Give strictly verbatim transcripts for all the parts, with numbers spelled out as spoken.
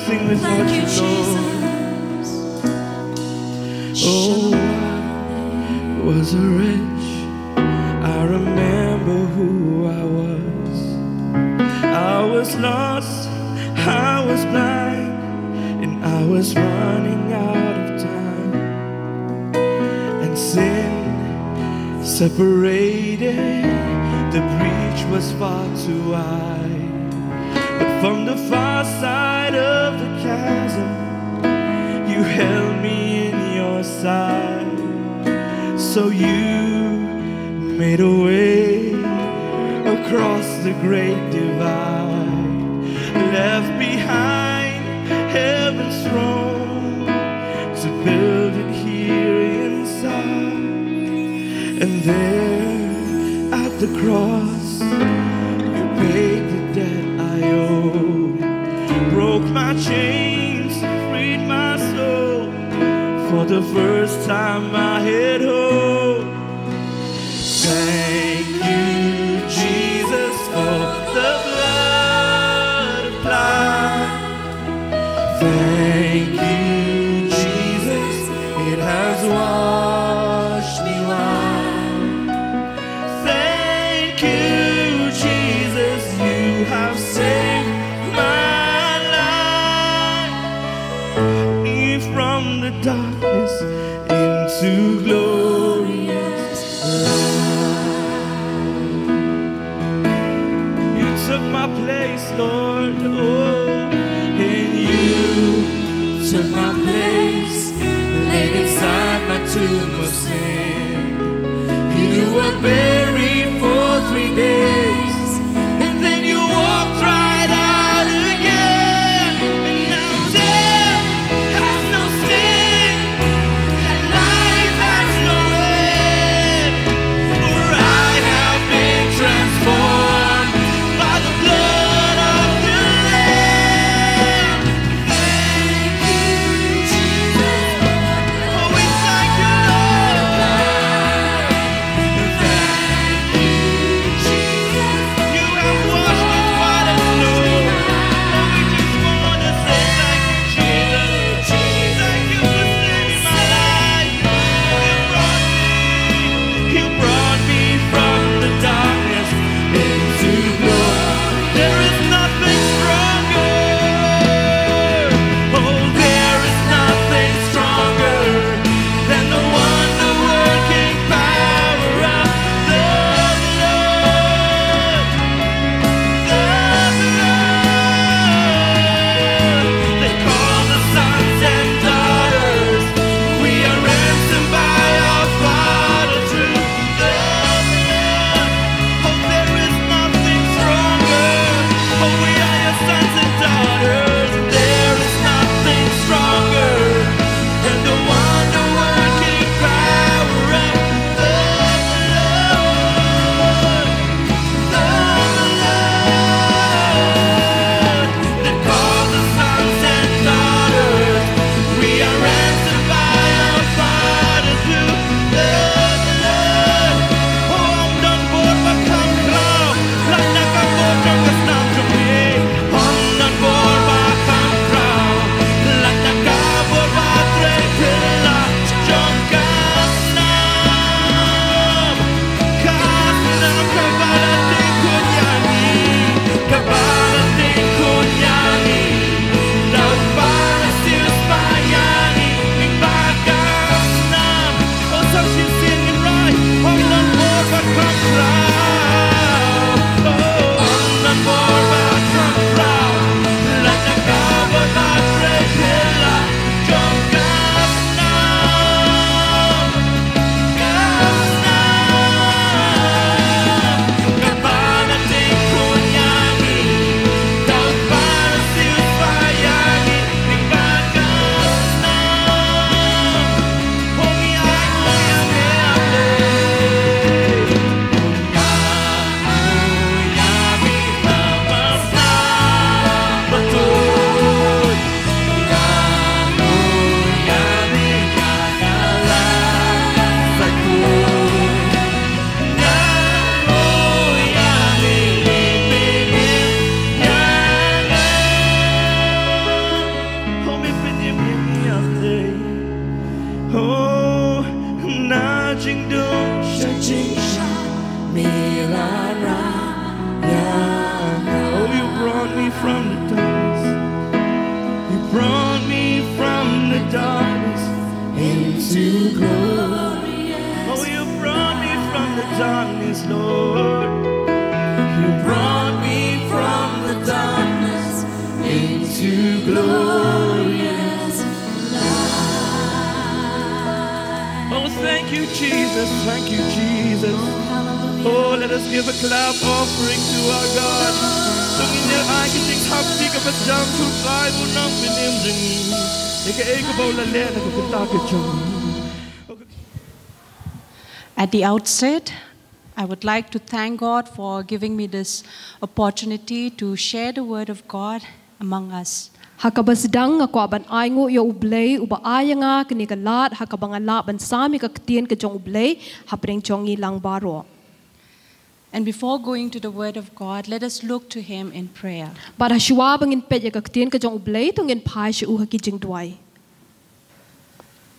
Sing with us, Lord. Oh, I was a wretch. I remember who I was. I was lost, I was blind, and I was running out of time. And sin separated, the breach was far too wide. But from the far side of the chasm, you held me in your side. So you made a way across the great divide, left behind heaven's throne to build it here inside. And there at the cross, you paid the debt I owed. Broke my chains, freed my soul. For the first time, I head home. Thank you, Jesus, for the blood applied. Thank you, Jesus, it has washed me white. Thank you, Jesus, you have saved my life. Me from the darkness into glorious light. You took my place, Lord. Oh, and you took my place, laid inside my tomb of sin. You were buried for three days, and then you walked right out again. And now death has no sting, and life has no end. For I have been transformed by the blood of the Lamb. Thank you, Jesus. Oh, we thank you, Lord. from the darkness. You brought me from the darkness into glory. Oh, you brought me from the darkness, Lord. You brought me from the darkness into glorious light. Oh, thank you, Jesus. Thank you, Jesus. Oh, let us give a clap offering to our God. To ngin ïa ai ka jinghap ïa ka ba jam, to ai u nongpynim jong ngi ïa kaei kaba u la leh na ka bynta ka jong ngi. At the outset, I would like to thank God for giving me this opportunity to share the word of God among us. Ha kaba sdang nga kwah ban ai nguh ïa U Blei uba ai ïa nga kane ka lad ha kaba ngan lah ban sam ïa ka ktien ka jong U Blei hapdeng jong ngi lang baroh. And before going to the word of God, let us look to him in prayer. Bad ha shuwa ba ngin peit ïa ka ktien ka jong U Blei, to ngin phai sha u ha ki jingduwai.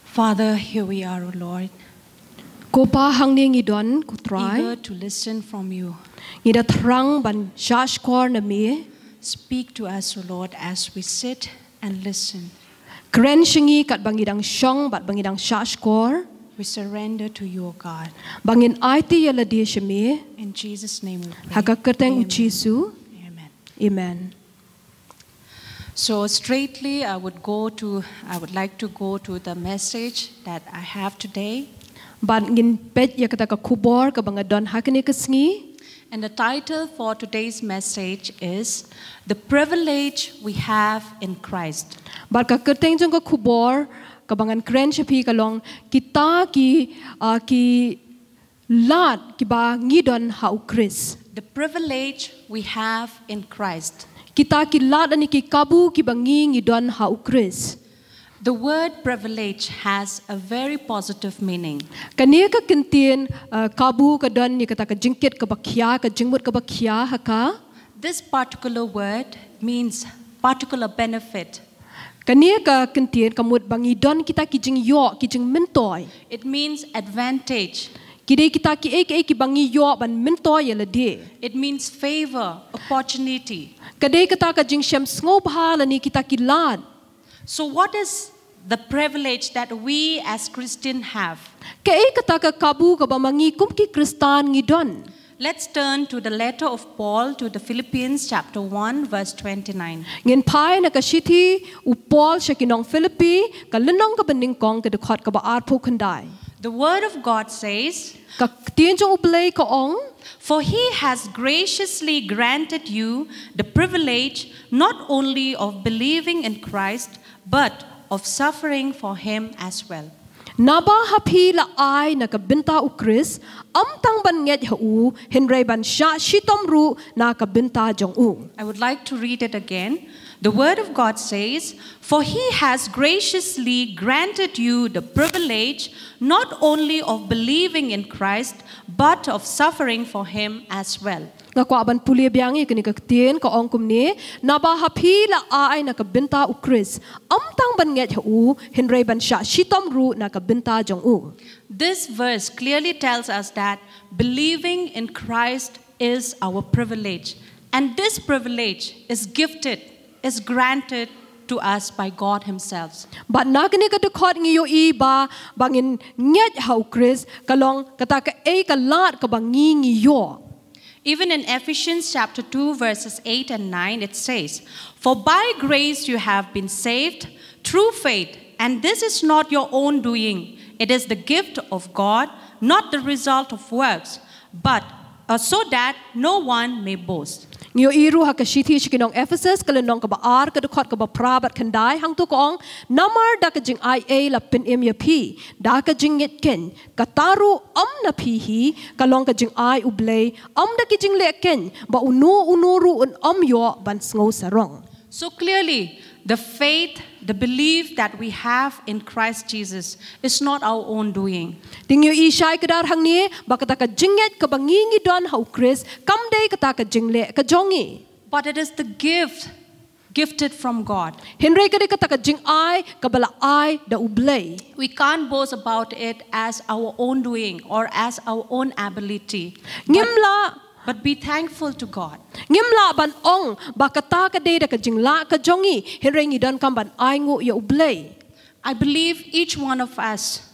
Father, here we are, O Lord. Ko Pa, hangne ngi don, ko Trai. Eager to listen from you. Ngi da thrang ban shahshkor na me. Speak to us, O Lord, as we sit and listen. Kren sha ngi katba ngi dang shong bad ba ngi dang shahshkor. We surrender to you, O God. Ba ngin aiti ïa lade sha me. In Jesus' name we pray. Ha ka kyrteng u Jisu. Amen. Amen. So straightly, I would go to, I would like to go to the message that I have today. Bad ngin peit ïa kata ka khubor kaba nga don ha kane ka sngi. And the title for today's message is The Privilege We Have in Christ. Bad ka kyrteng jong ka khubor kaba ngan kren sha phi ka long kita ki, ah, ki lad kiba ngi don ha u Khrist. The privilege we have in Christ. Kita ki lad lane ki kabu kiba ngi ngi don ha u Khrist. The word privilege has a very positive meaning. Kane ka kyntien, uh, kabu ka don ïa kata ka jingkit kaba khia, ka jingmut kaba khia ha ka. This particular word means particular benefit. Kane ka kyntien ka mut ba ngi don kita ki jingïoh, ki jingmyntoi. It means advantage. Ki dei kita kiei kiei kiba ngi ïoh ban myntoi ïa lade. It means favor, opportunity. Ka dei kata ka jingshem sngewbha lane kita ki lad. So what is the privilege that we as Christian have? Kaei kata ka kabu kaba ma ngi kum ki Khristan ngi don. Let's turn to the letter of Paul to the Philippians chapter one verse twenty-nine. Ngin phai na ka shithi u Paul sha ki nong Philippi, ka lynnong kaba nyngkong, ka dkhot kaba arphew khyndai. The word of God says, ka ktien jong U Blei ka ong, "For he has graciously granted you the privilege not only of believing in Christ, but of suffering for him as well." Naba ha phi la ai na ka bynta u Khrist, ym tang ban ngeit ha u, hynrei ban shah shitom ruh na ka bynta jong u. I would like to read it again. The word of God says, "For he has graciously granted you the privilege not only of believing in Christ, but of suffering for him as well." Nga kwah ban pule biang ïa kane ka ktien, ka ong kumne, naba ha phi la ai na ka bynta u Khrist, ym tang ban ngeit ha u, hynrei ban shah shitom ruh na ka bynta jong u. This verse clearly tells us that believing in Christ is our privilege. And this privilege is gifted, is granted to us by God himself. Bad na kane ka dkhot ngi ïohi ba, ba ngin ngeit ha u Khrist, ka long kata kaei ka lad kaba ngi ngi ïoh. Even in Ephesians chapter two, verses eight and nine, it says, "For by grace you have been saved through faith, and this is not your own doing. It is the gift of God, not the result of works, but, uh, so that no one may boast." Ngi ïohi ruh ha ka shithi sha ki nong Ephesus, ka lynnong kaba ar, ka dkhot kaba phra bad khyndai, hangto ka ong, namar da ka jingai ei la pynim ïa phi, da ka jingngeit keiñ, kata ruh ym na phi hi, ka long ka jingai U Blei, ym da ki jingleh keiñ, ba uno uno ruh un ym ïoh ban sngew sarong. So clearly, the faith, the belief that we have in Christ Jesus is not our own doing. Te ngi ïohi shai kdar hangne, ba kata ka jingngeit kaba ngi ngi don ha u Khrist, kam dei kata ka jingleh ka jong ngi. But it is the gift gifted from God. Hynrei ka dei kata ka jingai kaba la ai da U Blei. We can't boast about it as our own doing or as our own ability. Ngim lah, But be thankful to God. Ngim lah ban ong ba kata ka dei da ka jinglah ka jong ngi, hynrei ngi donkam ban ainguh ïa U Blei. I believe each one of us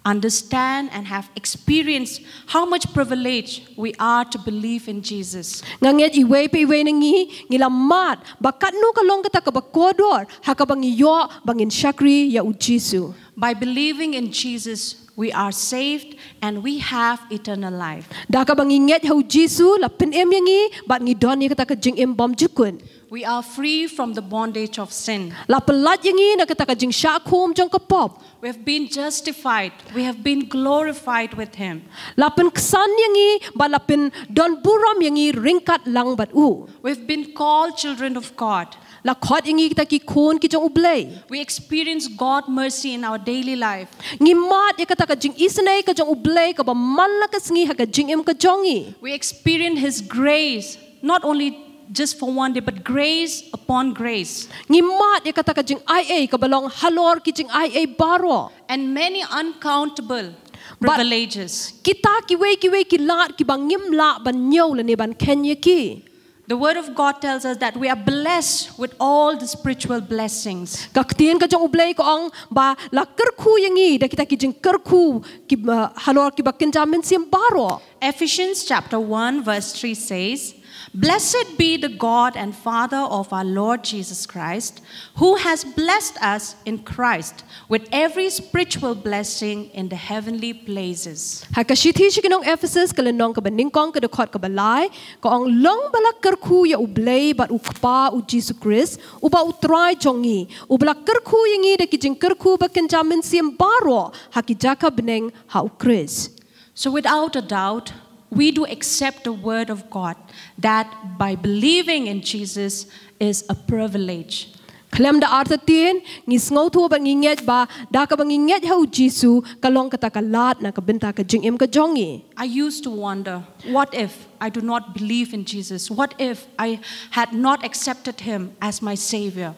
understand and have experienced how much privilege we are to believe in Jesus. Nga ngeit iwei pa iwei na ngi ngi la mad ba katno ka long kata kaba kordor ha kaba ngi ïoh ba ngin shakri ïa U Jisu. By believing in Jesus, we are saved and we have eternal life. Da kaba ngi ngeit ha U Jisu la pynim ïa ngi bad ngi don ïa kata ka jingim bymjukut. We are free from the bondage of sin. La pyllait ïa ngi na kata ka jingshah khum jong ka pop. We have been justified. We have been glorified with Him. La pynksan ïa ngi bad la pyndon burom ïa ngi ryngkat lang bad U. We've been called children of God. La khot ïa ngi kita ki khun ki jong U Blei. We experience God mercy in our daily life. Ngi mad ïa kata ka jingisynei ka jong U Blei kaba man la ka sngi ha ka jingim ka jong ngi. We experience His grace, not only just for one day, but grace upon grace. Ngi mad ïa kata ka jingaiei kaba long halor ki jingaiei baroh. And many uncountable But- privileges. Kita kiwei kiwei ki lad kiba ngim lah ban ñiew lane ban kheiñ ïa ki. The Word of God tells us that we are blessed with all the spiritual blessings. Ka ktien ka jong U Blei ka ong ba la kyrkhu ïa ngi da kita ki jingkyrkhu ki, uh, halor kiba kynja mynsiem baroh. Ephesians chapter one verse three says, "Blessed be the God and Father of our Lord Jesus Christ, who has blessed us in Christ with every spiritual blessing in the heavenly places." Ha ka shithi sha ki nong Ephesus ka lynnong kaba nyngkong ka dkhot kaba lai, ka ong long ba la kyrkhu ïa U Blei bad U Kpa U Jisu Khrist, uba U Trai jong ngi, uba la kyrkhu ïa ngi da ki jingkyrkhu ba kynja mynsiem baroh ha ki jaka bneng ha U Khrist. So without a doubt, we do accept the word of God that by believing in Jesus is a privilege. Khlem da artatien, ngi sngewthuh bad ngi ngeit ba da kaba ngi ngeit ha U Jisu ka long kata ka lad na ka bynta ka jingim ka jong ngi. I used to wonder, what if I do not believe in Jesus? What if I had not accepted Him as my Savior?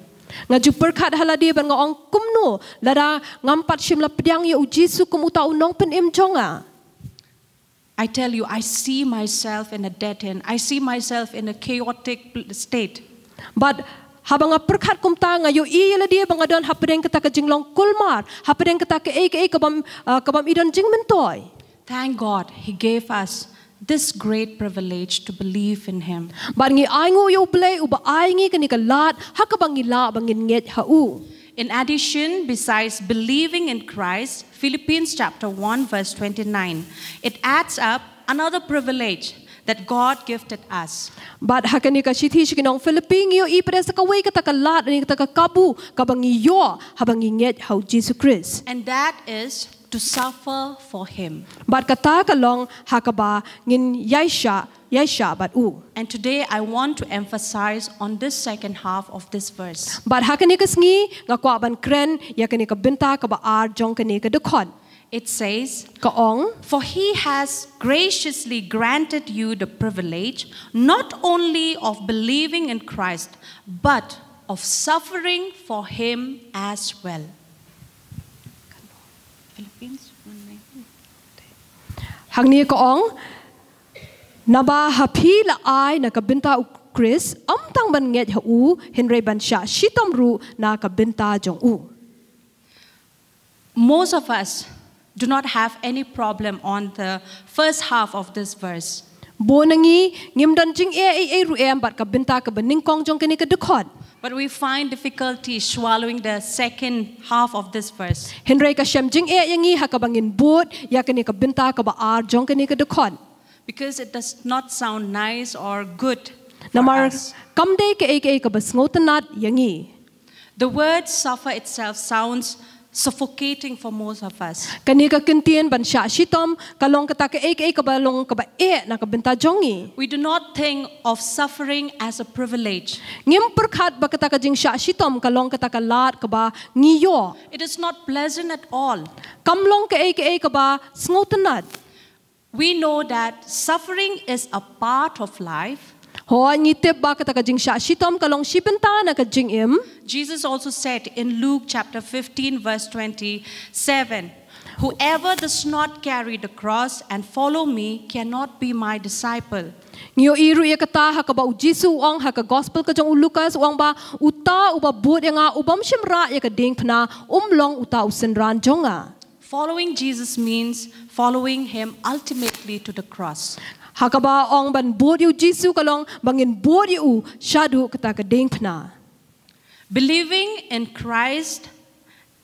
Nga ju pyrkhat ha lade bad nga ong kumno lada ngam pat shym la pdiang ïa U Jisu kum uta U Nongpynim jong nga. I tell you, I see myself in a dead end. I see myself in a chaotic pl- state. Bad haba nga pyrkhat kumta nga ïohi ïa lade ba nga don hapdeng kata ka jinglong kulmar, hapdeng kata kaei kaei kabam, uh, kabam i don jingmyntoi. Thank God He gave us this great privilege to believe in Him. Bad ngi ainguh ïa U Blei uba ai ngi kane ka lad ha kaba ngi lah ba ngin ngeit ha U. In addition, besides believing in Christ, Philippians chapter one verse twenty-nine, it adds up another privilege that God gifted us. Bad ha kane ka shithi sha ki nong Philippi ngi ïohi pat sa kawei kata ka lad ne kata ka kabu kaba ngi ïoh haba ngi ngeit ha U Jisu Khrist. And that is to suffer for Him. Bad kata ka long ha kaba ngin ïaishah, ïaishah bad U. And today I want to emphasize on this second half of this verse. Bad ha kane ka sngi nga kwah ban kren ïa kane ka bynta kaba ar jong kane ka dkhot. It says, Ka ong, "For He has graciously granted you the privilege not only of believing in Christ, but of suffering for Him as well." Philippians one nineteen. Hangne ka ong, naba ha phi la ai na ka bynta U Khrist, ym tang ban ngeit ha U, hynrei ban shah shitom ruh na ka bynta jong U. Most of us do not have any problem on the first half of this verse. Bun na ngi ngim don jingeh ei ei ruh em bad ka bynta kaba nyngkong jong kane ka dkhot. But we find difficulty swallowing the second half of this verse. Hynrei ka shem jingeh ïa ngi ha kaba ngin bud ïa kane ka bynta kaba ar jong kane ka dkhot. Because it does not sound nice or good for Namar us. Kam dei kaei kaei kaba sngewtynnat ïa ngi. The word suffer itself sounds suffocating for most of us. Kane ka kyntien ban shah shitom ka long kata kaei kaei kaba long kaba eh na ka bynta jong ngi. We do not think of suffering as a privilege. Ngim pyrkhat ba kata ka jingshah shitom ka long kata ka lad kaba ngi ïoh. It is not pleasant at all. Kam long kaei kaei kaba sngewtynnat. We know that suffering is a part of life. Hooid, ngi tip ba kata ka jingshah shitom ka long shi bynta na ka jingim. Jesus also said in Luke chapter fifteen, verse twenty-seven, "Whoever does not carry the cross and follow me cannot be my disciple." Ngi ïohi ruh ïa kata ha kaba u Jisu u ong ha ka gospel ka jong u Lukas, u ong ba uta uba bud ïa nga, u bym shym rah ïa ka diengphna, um long uta u synran jong nga. Following Jesus means following him ultimately to the cross. Ha kaba ong ban bud ïa u Jisu ka long ba ngin bud ïa u shaduh kata ka diengphna. Believing in Christ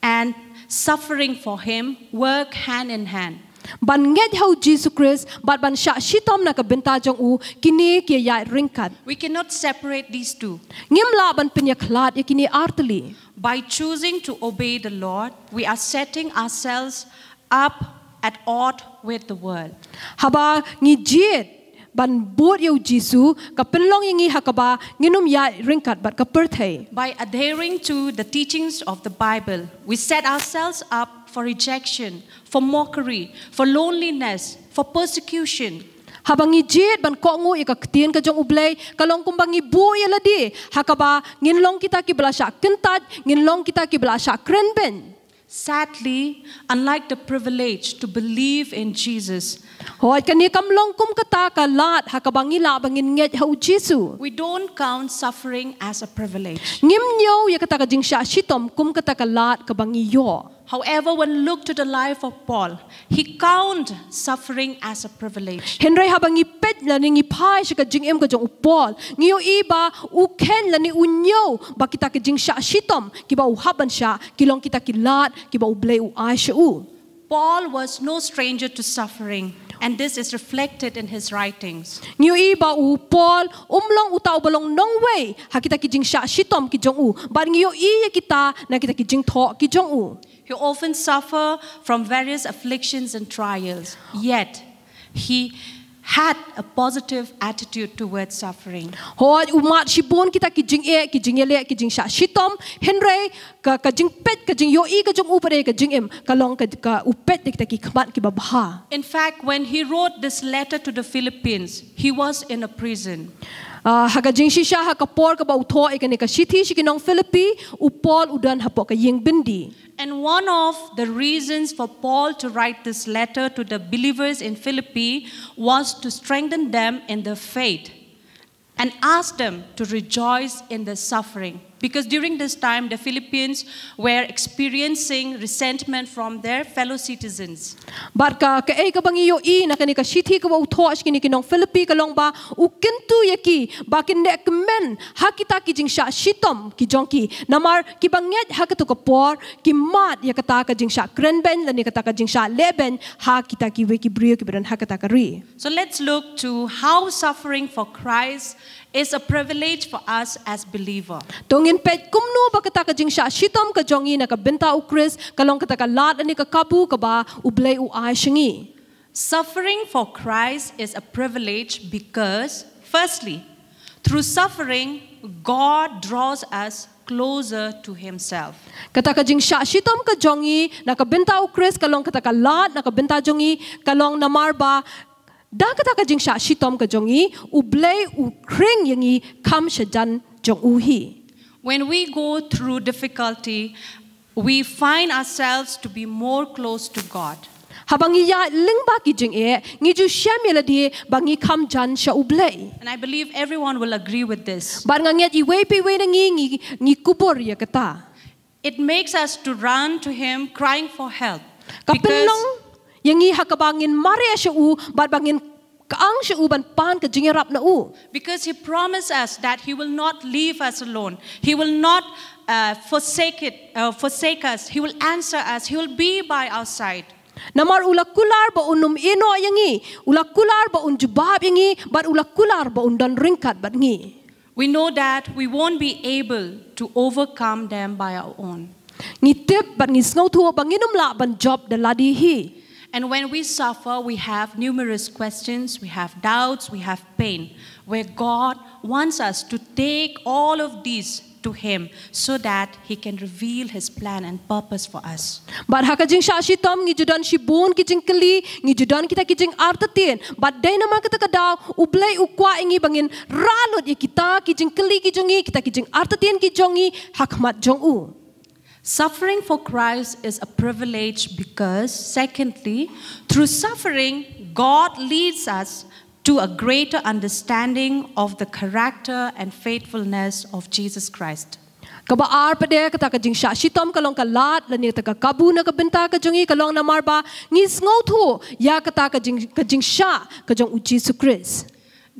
and suffering for him work hand in hand. Ban ngeit ha u Jisu Khrist bad ban shah shitom na ka bynta jong u, kine ki ïaid ryngkat. We cannot separate these two. Ngim lah ban pynïakhlad ïa kine artylli. By choosing to obey the Lord, we are setting ourselves up at odds with the world. Haba ngi jied ban bud ïa u Jisu, ka pynlong ïa ngi ha kaba ngin ym ïaid ryngkat bad ka pyrthei. By adhering to the teachings of the Bible, we set ourselves up for rejection, for mockery, for loneliness, for persecution. Haba ngi jied ban kohnguh ïa ka ktien ka jong u Blei, ka long kumba ngi buh ïa lade ha kaba ngin long kita kiba la shah kyntait, ngin long kita kiba la shah kren beiñ. Sadly, unlike the privilege to believe in Jesus, Hooid, kane kam long kum kata ka lad ha kaba ngi lah ba ngin ngeit ha u Jisu. We don't count suffering as a privilege. Ngim ñiew ïa kata ka jingshah shitom kum kata ka lad kaba ngi ïoh. However, when look to the life of Paul, he count suffering as a privilege. Hynrei haba ngi peit lane ngi phai sha ka jingim ka jong u Paul, ngi ïohi ba u kheiñ lane u ñiew ba kita ka jingshah shitom kiba u hap ban shah ki long kita ki lad kiba u Blei u ai sha u. Paul was no stranger to suffering, and this is reflected in his writings. Ngi ïohi ba u Paul um long uta uba long nongwei ha kita ki jingshah shitom ki jong u, bad ngi ïohi ïa kita na kita ki jingthoh ki jong u. He often suffer from various afflictions and trials, yet he had a positive attitude towards suffering. Hooid, u mad shibun kita ki jingeh, ki jingïaleh, ki jingshah shitom, hynrei ka, ka jingpeit, ka jingïohi ka jong u pat ha ka jingim ka long ka, ka u peit ïa kita ki khmat kiba bha. In fact, when he wrote this letter to the Philippians, he was in a prison. Ah, ha ka jingshisha ha ka por kaba u thoh ïa kane ka shithi sha ki nong Philippi, u Paul u don hapoh ka ïing byndi. And one of the reasons for Paul to write this letter to the believers in Philippi was to strengthen them in the faith and ask them to rejoice in the suffering. Because during this time, the Philippians were experiencing resentment from their fellow citizens. Bad ka, kaei kaba ngi ïohi na kane ka shithi kaba u thoh sha kine ki nong Philippi ka long ba u kyntu ïa ki ba kin dei kmen ha kita ki jingshah shitom ki jong ki. Namar kiba ngeit ha kato ka por ki mad ïa kata ka jingshah kren beiñ lane kata ka jingshah leh beiñ ha kita kiwei ki briew kiba don ha kata ka ri. So let's look to how suffering for Christ is a privilege for us as believer. To ngin peit kumno ba kata ka jingshah shitom ka jong ngi na ka bynta u Khrist ka long kata ka lad lane ka kabu kaba u Blei u ai sha ngi. Suffering for Christ is a privilege because, firstly, through suffering, God draws us closer to Himself. Kata ka jingshah shitom ka jong ngi na ka bynta u Khrist ka long kata ka lad na ka bynta jong ngi, ka long namar ba da kata ka jingshah shitom ka jong ngi u Blei u khring ïa ngi kham shajan jong u hi. When we go through difficulty, we find ourselves to be more close to God. Haba ngi ïaid lyngba ki jingeh ngi ju shem ïa lade ba ngi kham jan sha u Blei. And I believe everyone will agree with this. Bad nga ngeit iwei pa iwei na ngi ngi, ngi kubur ïa kata. It makes us to run to Him crying for help. Ka pynlong ïa ngi ha kaba ngin mareh sha u bad ba ngin kyang sha u ban pan ka jingïarap na u. Because He promised us that He will not leave us alone. He will not uh, forsake it, uh, forsake us. He will answer us. He will be by our side. Namar u la kular ba un ym ïehnoh ïa ngi, u la kular ba un jubab ïa ngi, bad u la kular ba un don ryngkat bad ngi. We know that we won't be able to overcome them by our own. Ngi tip bad ngi sngewthuh ba ngin ym lah ban jop da lade hi. And when we suffer, we have numerous questions, we have doubts, we have pain, where God wants us to take all of these to him so that he can reveal his plan and purpose for us. Bad ha ka jingshah shitom ngi ju don shibun ki jingkylli, ngi ju don kita ki jingartatien. Bad dei namar kata ka daw, U Blei u kwah ïa ngi ba ngin rah lut ïa kita ki jingkylli ki jong ngi, kita ki jingartatien ki jong ngi, ha khmat jong u. Suffering for Christ is a privilege because, secondly, through suffering, God leads us to a greater understanding of the character and faithfulness of Jesus Christ. Kaba ar pat de kata ka jingshah shitom ka long ka lad lane kata ka kabu na ka bynta ka jong ngi ka long namar ba ngi sngewthuh ïa kata ka jing ka jingshah ka jong u Jisu Khrist.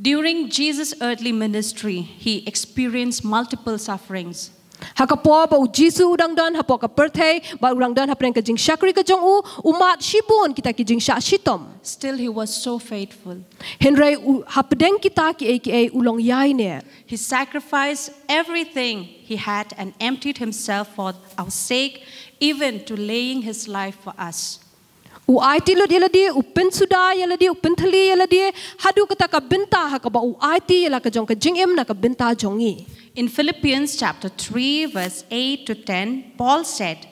During Jesus' earthly ministry, he experienced multiple sufferings. Ha ka por ba u Jisu u dang don hapoh ka pyrthei bad u dang don hapdeng ka jingshakri ka jong u, u mad shibun kita ki jingshah shitom. Still, he was so faithful. Hynrei u hapdeng kita kiei kiei u long ïaineh. He sacrificed everything he had and emptied himself for our sake, even to laying his life for us. U aiti lut ïa lade, u pynsuda ïa lade, u pynthylli ïa lade, haduh kata ka bynta ha kaba u aiti ïa la ka jong ka jingim na ka bynta jong ngi. In Philippians chapter three, verse eight to ten, Paul said,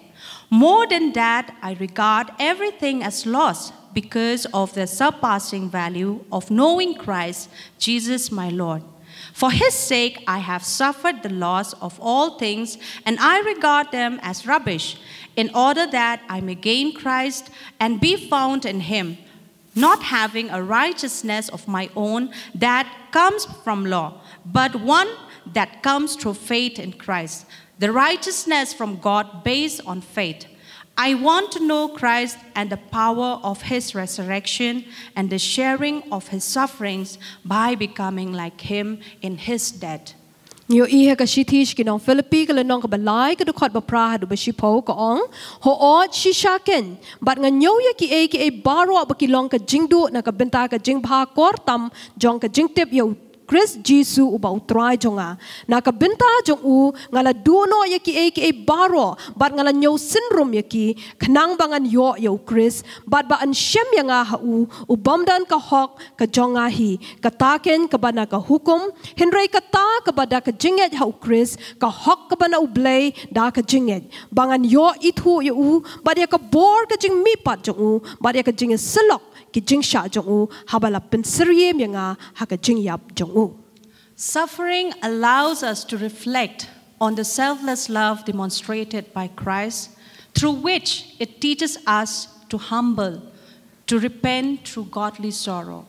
"More than that, I regard everything as loss because of the surpassing value of knowing Christ Jesus my Lord. For his sake, I have suffered the loss of all things, and I regard them as rubbish, in order that I may gain Christ and be found in him, not having a righteousness of my own that comes from law, but one that comes through faith in Christ, the righteousness from God based on faith. I want to know Christ and the power of his resurrection and the sharing of his sufferings by becoming like him in his death." Ngi ïohi ha ka shithi sha ki nong Philippi ka lynnong kaba lai ka dkhot ba phra haduh ba shiphew ka ong, "Hooid shisha kein, bad nga ñiew ïa kiei kiei baroh ba ki long ka jingduh na ka bynta ka jingbha kor tam jong ka jingtip ïa u Khrist Jisu uba u Trai jong nga. Na ka bynta jong u nga la duh noh ïa kiei kiei baroh bad nga la ñiew synrum ïa ki, khnang ba ngan ïoh ïa u Khrist bad ba yn shem ïa nga ha u, u bym don ka hok ka jong nga hi, kata kein kaba na ka hukum, hynrei kata kaba da ka jingngeit ha u Khrist, ka hok kaba na U Blei da ka jingngeit, ba ngan ïoh ithuh ïa u bad ïa ka bor ka jingmihpat jong u bad ïa ka jingïasyllok ki jingshah jong u, haba la pynsyriem ïa nga ha ka jingïap jong u." Suffering allows us to reflect on the selfless love demonstrated by Christ, through which it teaches us to humble, to repent through godly sorrow.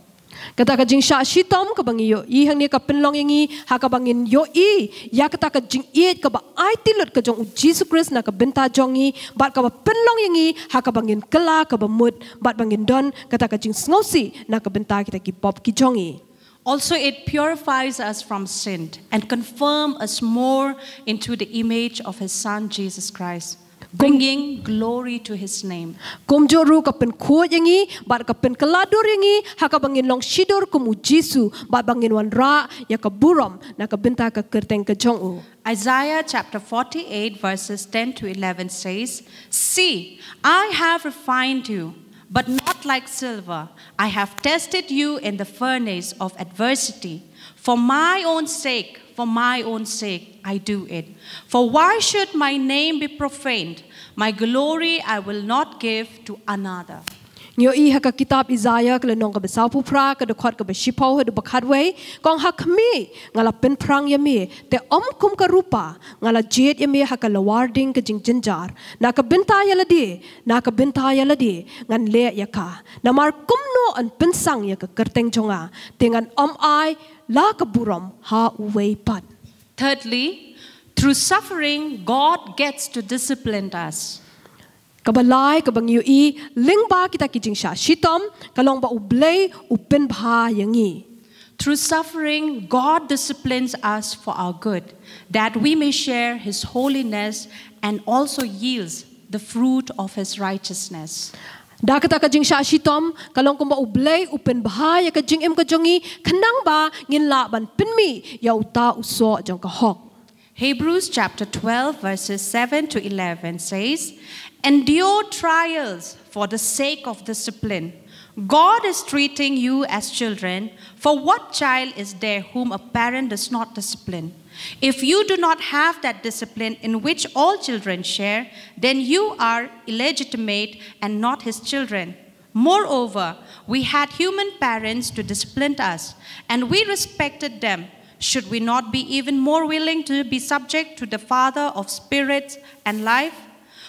Kata ka jingshah shitom kaba ngi ïohi hangne ka pynlong ïa ngi ha kaba ngin ïohi ïa kata ka jingïeit kaba aiti lut ka jong u Jisu Khrist na ka bynta jong ngi, bad kaba pynlong ïa ngi ha kaba ngin kylla kaba mut bad ba ngin don kata ka jingsngewsih na ka bynta kita ki pop ki jong ngi. Also, it purifies us from sin and confirm us more into the image of his Son, Jesus Christ, bringing glory to his name. Kumjuh ruh ka pynkhuid ïa ngi bad ka pynkylla dur ïa ngi ha kaba ngin long shidur kum u Jisu bad ba ngin wanrah ïa ka burom na ka bynta ka kyrteng ka jong u. Isaiah chapter forty-eight, verses ten to eleven says, "See, I have refined you, but not like silver. I have tested you in the furnace of adversity. For my own sake, for my own sake, I do it. For why should my name be profaned? My glory I will not give to another." Ngi ïohi ha ka kitab Isaiah ka lynnong kaba sawphew phra ka dkhot kaba shiphew haduh ba khatwei, ka ong, "Ha khmih nga la pynphrang ïa me, te ym kum ka rupa, nga la jied ïa me ha ka lawar ding ka jingjynjar. Na ka bynta ïa lade, na ka bynta ïa lade ngan leh ïa ka. Namar kumno yn pynsang ïa ka kyrteng jong nga, te ngan ym ai la ka burom ha uwei pat." Thirdly, through suffering, God gets to discipline us. Kaba lai kaba ngi ïohi lyngba kita ki jingshah shitom ka long ba U Blei u pynbha ïa ngi. Through suffering, God disciplines us for our good, that we may share his holiness and also yields the fruit of his righteousness. Da kata ka jingshah shitom ka long kumba U Blei u pynbha ïa ka jingim ka jong ngi, khnang ba ngin lah ban pynmih ïa uta u soh jong ka hok. Hebrews chapter twelve, verses seven to eleven says, "Endure trials for the sake of discipline. God is treating you as children, for what child is there whom a parent does not discipline? If you do not have that discipline in which all children share, then you are illegitimate and not his children. Moreover, we had human parents to discipline us, and we respected them. Should we not be even more willing to be subject to the Father of spirits and life?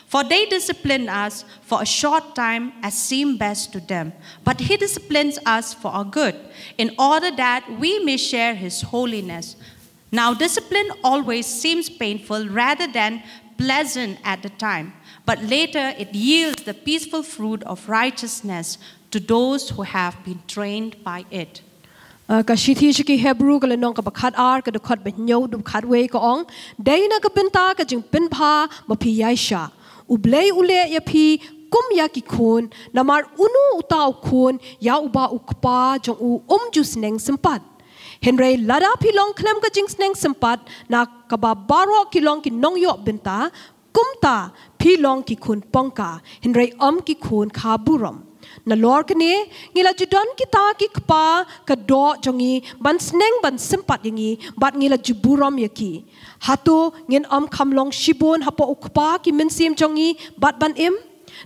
For they discipline us for a short time as seem best to them, but he disciplines us for our good, in order that we may share his holiness. Now, discipline always seems painful rather than pleasant at the time, but later it yields the peaceful fruit of righteousness to those who have been trained by it. Uh, ka shithi sha ki Hebru ka lynnong kaba khat ar ka dkhot ba hynñiew haduh khat wei ka ong, dei na ka bynta ka jingpynbha ba phi ïaishah. U Blei u leh ïa phi kum ïa ki khun, namar uno uta u khun ïa uba u kpa jong u um ju sneng sympat. Hynrei lada phi long khlem ka jingsneng sympat, na kaba baroh ki long ki nongïoh bynta, kumta phi long ki khun pongka, hynrei ym ki khun kha burom. Nalor kane, ngi la ju don kita ki kpa ka doh jong ngi ban sneng ban sympat ïa ngi, bad ngi la ju burom ïa ki. Hato ngin ym kham long shibun hapoh u Kpa ki mynsiem jong ngi bad ban im?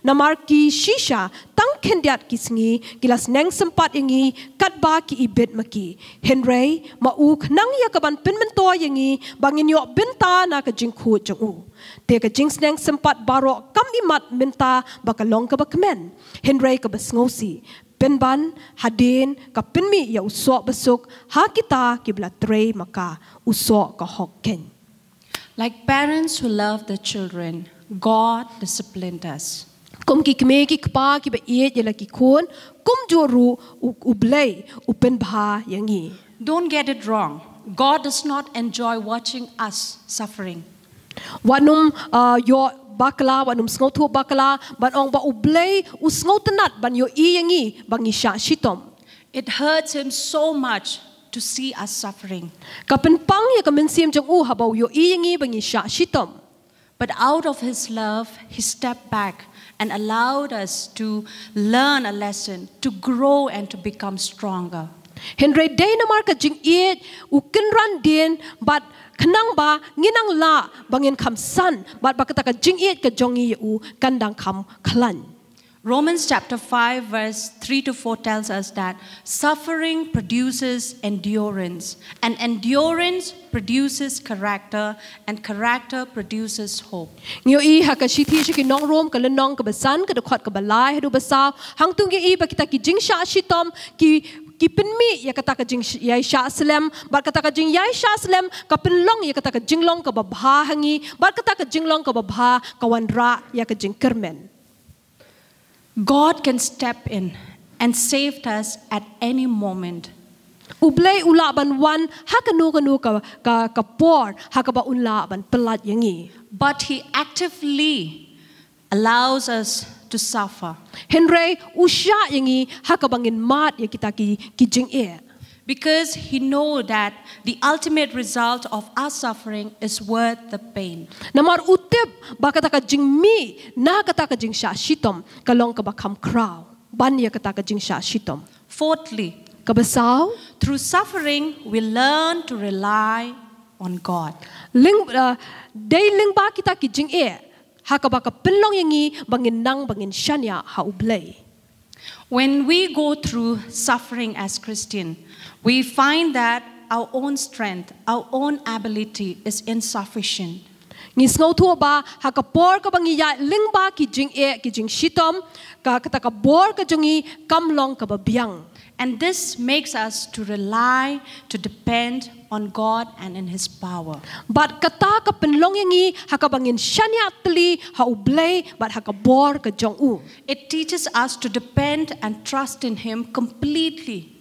Namar ki shisha, tang khyndiat ki sngi ki la sneng sympat ïa ngi katba ki ibit ma ki. Hynrei ma u khnang ïa ka ban pynmyntoi ïa ngi ba ngin ïoh bynta na ka jingkhuid jong u. Te ka jingsneng sympat baroh kam imat mynta ba ka long kaba kmen, hynrei kaba sngewsih. Pynban hadien ka pynmih ïa u soh basuk ha kita kiba la trei ma ka, u soh ka hok keiñ. Like parents who love their children, God disciplined us. Kum ki kmie ki kpa kiba ïeit ïa la ki khun, kumjuh ruh u, u Blei u pynbha ïa ngi. Don't get it wrong. God does not enjoy watching us suffering. Wat nym, uh, ïoh bakla, wat nym sngewthuh bakla ban ong ba u Blei u sngewtynnat ban ïohi ïa ngi ba ngi shah shitom. It hurts him so much to see us suffering. Ka pynpang ïa ka mynsiem jong u haba u ïohi ïa ngi ba ngi shah shitom. But out of his love, he stepped back and allowed us to learn a lesson, to grow and to become stronger. Hynrei dei namar ka jingïeit, u kynran dien bad khnang ba ngin nang lah ba ngin kham san, bad ba kata ka jingïeit ka jong ngi ïa u kan dang kham khlaiñ. Romans chapter five, verse three to four tells us that suffering produces endurance, and endurance produces character, and character produces hope. Ngi ïohi ha ka shithi sha ki nong Rom ka lynnong kaba san ka dkhot kaba lai haduh ba saw, hangto ngi ïohi ba kita ki jingshah shitom ki, ki pynmih ïa kata ka jingïaishah slem, bad kata ka jingïaishah slem ka pynlong ïa kata ka jinglong kaba bha ha ngi, bad kata ka jinglong kaba bha ka wanrah ïa ka jingkyrmen. God can step in and saved us at any moment. U Blei u lah ban wan ha kano kano ka, ka, ka por ha kaba un lah ban pyllait ïa ngi. But he actively allows us to suffer. Hynrei u shah ïa ngi ha kaba ngin mad ïa kita ki, ki jingeh. Because he know that the ultimate result of our suffering is worth the pain. Namar u tip ba kata ka jingmih na kata ka jingshah shitom ka long kaba kham khraw ban ïa kata ka jingshah shitom. Fourthly, kaba saw, through suffering we learn to rely on God. Lyng, uh, dei lyngba kita ki jingeh ha kaba ka pynlong ïa ngi ba ngin nang ba ngin shaniah ha u Blei. When we go through suffering as Christian, we find that our own strength, our own ability is insufficient. Ngi sngewthuh ba ha ka por kaba ngi ïaid lyngba ki jingeh ki jingshitom, ka, kata ka bor ka jong ngi kam long kaba biang. And this makes us to rely, to depend on God and in his power. Bad kata ka pynlong ïa ngi ha kaba ngin shaniah tylli ha u Blei bad ha ka bor ka jong u. It teaches us to depend and trust in him completely.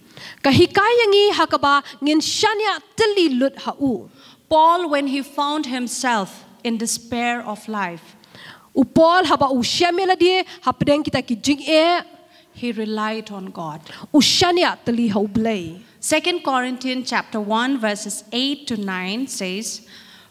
Ka hikai ïa ngi ha kaba ngin shaniah tylli lut ha u. Paul, when he found himself in despair of life, u Paul haba u shem ïa lade hapdeng kita ki jingeh, he relied on God. U shaniah tylli ha u Blei. Second Corinthians chapter one, verses eight to nine says,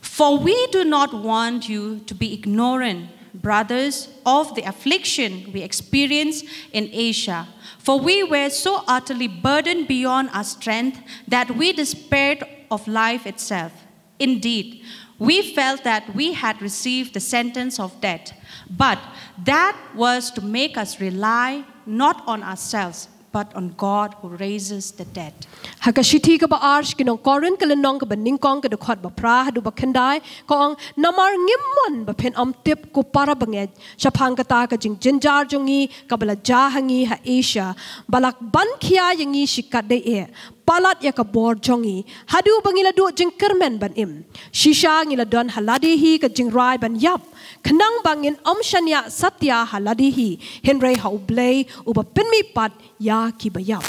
"For we do not want you to be ignorant, brothers, of the affliction we experienced in Asia. For we were so utterly burdened beyond our strength that we despaired of life itself." Indeed, we felt that we had received the sentence of death, but that was to make us rely not on ourselves, but on God who raises the dead. Ha ka shithi kaba ar sha ki nong Korinth, ka lynnong kaba nyngkong, ka dkhot ba phra haduh ba khyndai, ka ong, namar ngim mon ba phin ym tip, ko para bangeit, shaphang kata ka jingjynjar jong ngi kaba la jia ha ngi ha Asia, ba la ban khia ïa ngi shikatdei eh, palat ïa ka bor jong ngi, haduh ba ngi la duh jingkyrmen ban im. Shisha ngi la don ha lade hi ka jingrai ban ïap, khnang ba ngin ym shaniah satia ha lade hi, hynrei ha U Blei uba pynmihpat ïa kiba ïap.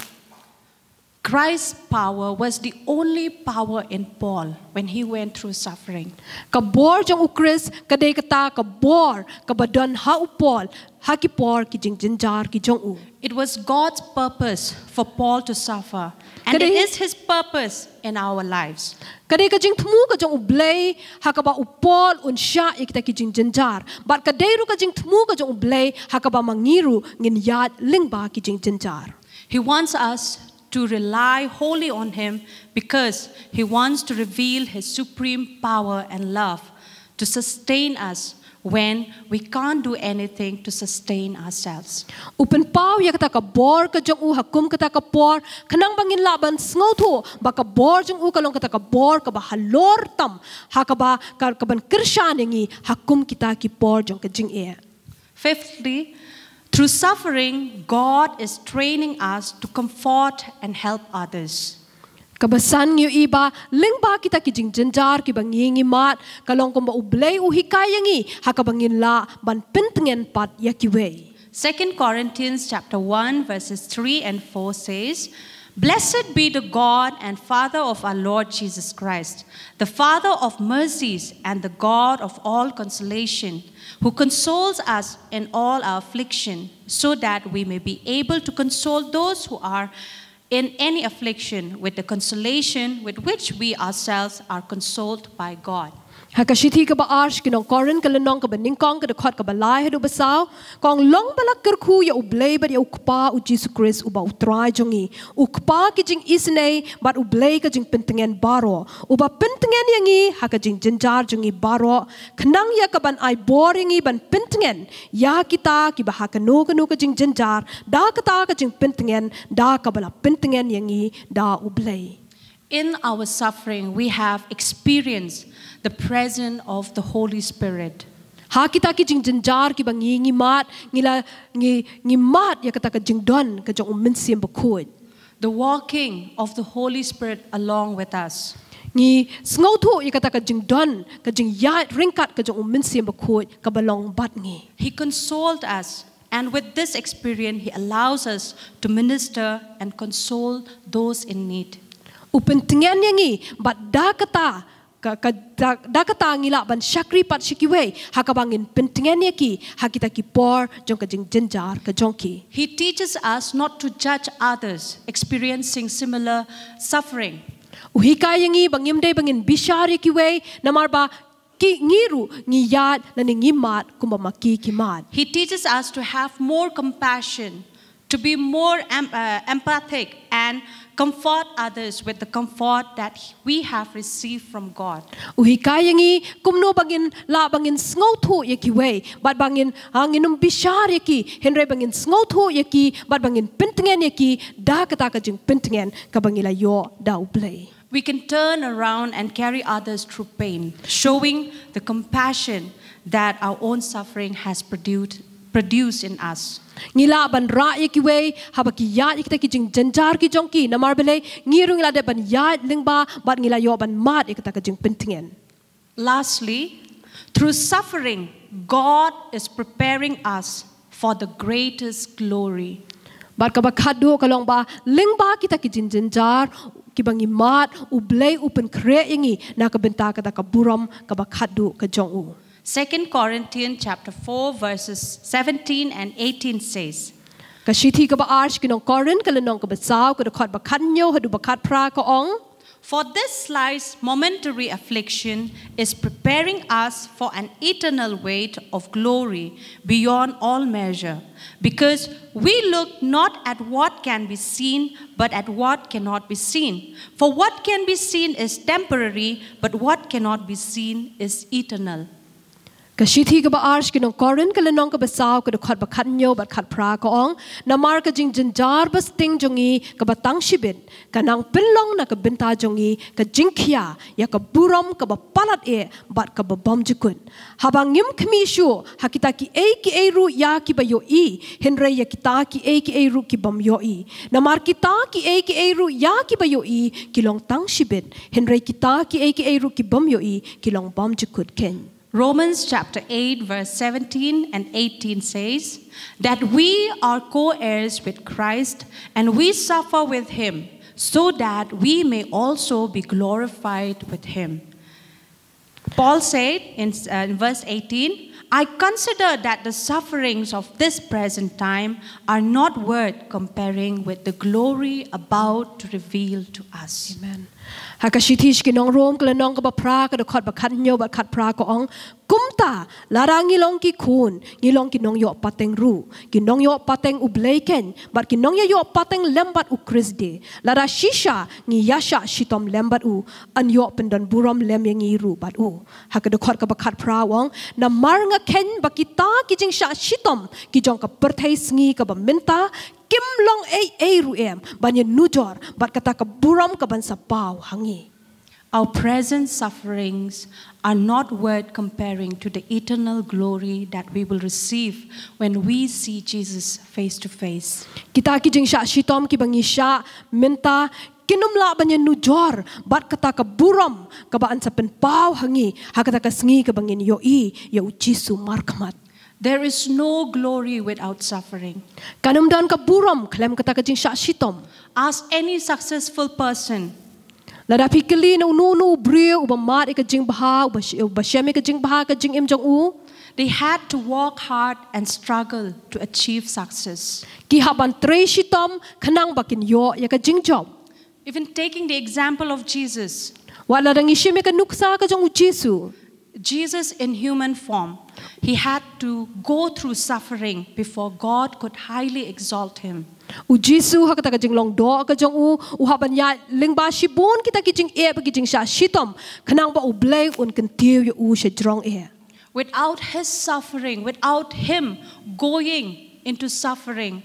Christ's power was the only power in Paul when he went through suffering. Ka bor jong U Khrist ka dei kata ka bor kaba don ha U Paul ha ki por ki jingjynjar ki jong u. It was God's purpose for Paul to suffer, and it is His purpose in our lives. Ka dei ka jingthmu ka jong U Blei ha kaba u Paul un shah ïa kita ki jingjynjar, bad ka dei ruh ka jingthmu ka jong U Blei ha kaba ma ngi ruh ngin ïaid lyngba ki jingjynjar. He wants us to rely wholly on Him because He wants to reveal His supreme power and love to sustain us when we can't do anything to sustain ourselves. U pynpaw ïa kata ka bor ka jong u ha kum kata ka por, khnang ba ngin lah ban sngewthuh ba ka bor jong u ka long kata ka bor kaba halor tam, ha kaba ka, ka ban kyrshan ïa ngi ha kum kita ki por jong ka jingeh. Fifthly, through suffering, God is training us to comfort and help others. Kaba san, ngi ïohi ba lyngba kita ki jingjynjar kiba ngi ngi mad, ka long kumba U Blei u hikai ïa ngi ha kaba ngin lah ban pyntngen pat ïa kiwei. Second Corinthians chapter one verses three and four says, "Blessed be the God and Father of our Lord Jesus Christ, the Father of mercies and the God of all consolation, who consoles us in all our affliction, so that we may be able to console those who are in any affliction with the consolation with which we ourselves are consoled by God." Ha ka shithi kaba ar sha ki nong Korinth, ka lynnong kaba nyngkong, ka dkhot kaba lai haduh ba saw, ka ong, long ba la kyrkhu ïa U Blei bad ïa U Kpa U Jisu Khrist uba U Trai jong ngi, U Kpa ki jingisynei bad U Blei ka jingpyntngen baroh, uba pyntngen ïa ngi ha ka jingjynjar jong ngi baroh, khnang ïa ka ban ai bor ïa ngi ban pyntngen ïa kita kiba ha kano kano ka jingjynjar, da kata ka jingpyntngen, da kaba la pyntngen ïa ngi da U Blei. In our suffering, we have experienced the presence of the Holy Spirit. Ha kita ki jingjynjar kiba ngi ngi mad, ngi la, ngi, ngi mad ïa kata ka jingdon ka jong U Mynsiem Bakhuid. The walking of the Holy Spirit along with us. Ngi sngewthuh ïa kata ka jingdon, ka jingïaid ryngkat ka jong U Mynsiem Bakhuid kaba long bad ngi. He consoled us, and with this experience, He allows us to minister and console those in need. U pyntngen ïa ngi, bad da kata, ka, ka, da, da kata ngi lah ban shakri pat sha kiwei, ha kaba ngin pyntngen ïa ki ha kita ki por jong ka jingjynjar ka jong ki. He teaches us not to judge others experiencing similar suffering. U hikai ïa ngi ba ngim dei ba ngin bishar ïa kiwei, namar ba ki, ngi ruh ngi ïaid lane ngi mad kumba ma ki ki mad. He teaches us to have more compassion, to be more em-, uh, empathic and comfort others with the comfort that we have received from God. U hikai ïa ngi kumno ba ngin lah ba ngin sngewthuh ïa kiwei, bad ba ngin, ha, ngin ym bishar ïa ki, hynrei ba ngin sngewthuh ïa ki, bad ba ngin pyntngen ïa ki da kata ka jingpyntngen kaba ngi la ïoh da U Blei. We can turn around and carry others through pain, showing the compassion that our own suffering has produced, produced in us. Ngi lah ban rah ïa kiwei haba ki ïaid ïa kita ki jingjynjar ki jong ki, namar balei ngi ruh ngi la dep ban ïaid lyngba bad ngi la ïoh ban mad ïa kata ka jingpyntngen. Lastly, through suffering, God is preparing us for the greatest glory. Bad kaba khatduh ka long ba lyngba kita ki jingjynjar kiba ngi mad, U Blei u pynkhreh ïa ngi na ka bynta kata ka burom kaba khatduh ka jong u. Second Corinthians chapter four verses seventeen and eighteen says, Ka shithi kaba ar sha ki nong Korinth, ka lynnong kaba saw, ka dkhot ba khathynñiew haduh ba khatphra, ka ong, For this life's momentary affliction is preparing us for an eternal weight of glory beyond all measure, because we look not at what can be seen, but at what cannot be seen. For what can be seen is temporary, but what cannot be seen is eternal. Ka shithi kaba ar sha ki nong Korinth ka lynnong kaba saw ka dkhot ba khathynñiew bad khatphra ka ong, namar ka jingjynjar ba sting jong ngi kaba tang shibit ka nang pynlong na ka bynta jong ngi ka jingkhia ïa ka burom kaba palat eh bad kaba bymjukut. Haba ngim khmih shuh ha kita kiei kiei ruh ïa kiba ïohi, hynrei ïa kita kiei kiei ruh ki bym ïohi. Namar kita kiei kiei ruh ïa kiba ïohi ki long tang shibit, hynrei kita kiei kiei ruh ki bym ïohi ki long bymjukut keiñ. Romans chapter eight, verse seventeen and eighteen says that we are co heirs with Christ and we suffer with him so that we may also be glorified with him. Paul said in, uh, in verse eighteen, "I consider that the sufferings of this present time are not worth comparing with the glory about to reveal to us." Amen. Ha ka shithi sha ki nong Rom ka lynnong kaba phra ka dkhot ba khathynñiew bad khatphra ka ong, kumta lada ngi long ki khun, ngi long ki nongïoh pateng ruh, ki nongïoh pateng U Blei keiñ bad ki nongïaïoh pateng lem bad U Khrist de, lada shisha ngi ïaishah shitom lem bad u, yn ïoh pyndon burom lem ïa ngi ruh bad u. Ha ka dkhot kaba khatphra u ong, namar nga kheiñ ba kita ki jingshah shitom ki jong ka pyrthei sngi kaba mynta kim long ei ei ruh em ban ïanujor bad kata ka burom ka ban sa paw ha ngi. Our present sufferings are not worth comparing to the eternal glory that we will receive when we see Jesus face to face. Kita ki jingshah shitom kiba ngi shah mynta kin ym lah ban ïanujor bad kata ka burom kaba yn sa pynpaw ha ngi ha kata ka sngi kaba ngin ïohi ïa U Jisu markhmat. There is no glory without suffering. Kan ym don ka burom khlem kata ka jingshah shitom. Ask any successful person. Lada phi kylli na uno uno u briew uba mad ïa ka jingbha, uba sh-, uba shem ïa ka jingbha ka jingim jong u, they had to work hard and struggle to achieve success. Ki hap ban trei shitom khnang ba kin ïoh ïa ka jingjop. Even taking the example of Jesus. Wat lada ngi shim ïa ka nuksa ka jong U Jisu. Jesus in human form, he had to go through suffering before God could highly exalt him. U Jisu ha kata ka jinglong doh ka jong u, u hap ban ïaid lyngba shibun kita ki jingeh bad ki jingshah shitom khnang ba U Blei un kyntiew ïa u sha jrong eh. Without his suffering, without him going into suffering,